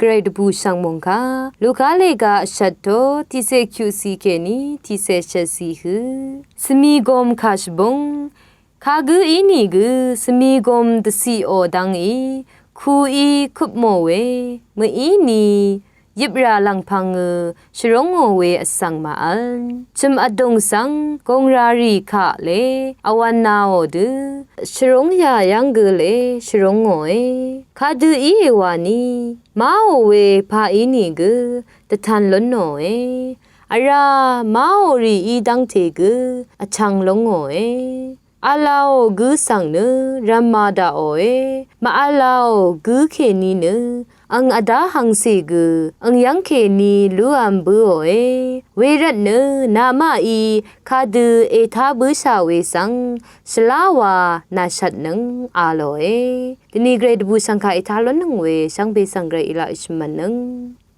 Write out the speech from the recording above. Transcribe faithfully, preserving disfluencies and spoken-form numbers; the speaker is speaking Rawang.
Gvray dvbù shv̀ng mòngkà Luka lèga vshvt to tiqcè kyuqcì kèní tiqcè shvtcì hø. Svmigom kà shvbung kagǿ ínìgø svmigom dvciqò dvngí kuí kupmò we mø̀íni yøprà lv̀ngpv̄ngø shvrúngò we vsvng màvl. Chø̀m vdùng svng gòngrarì kaq le vwv̄naò dø shvrúng yà yv́ng gø le shvrúngòe. Kadø íe wani máò we paqí nìgø dvtan lúnòe. Vrá máò rìí dv́ngte gø vchvng lúngòe. V̄laò gǿ svng nø rv̄mā daqòe. Màv̄laò gǿ kèní nø ang vdá hangcè gø ang yv́ng kèní lúv̄m bǿòe. Wervtnø namaqí kadø ètá bǿshà we svng shvláwa nàshvtnøng a lòe. Dvni gvray dvbù shv̀ngkà ètá lúnnøng we shvngbe svng gvray í laq shvmvtnøng.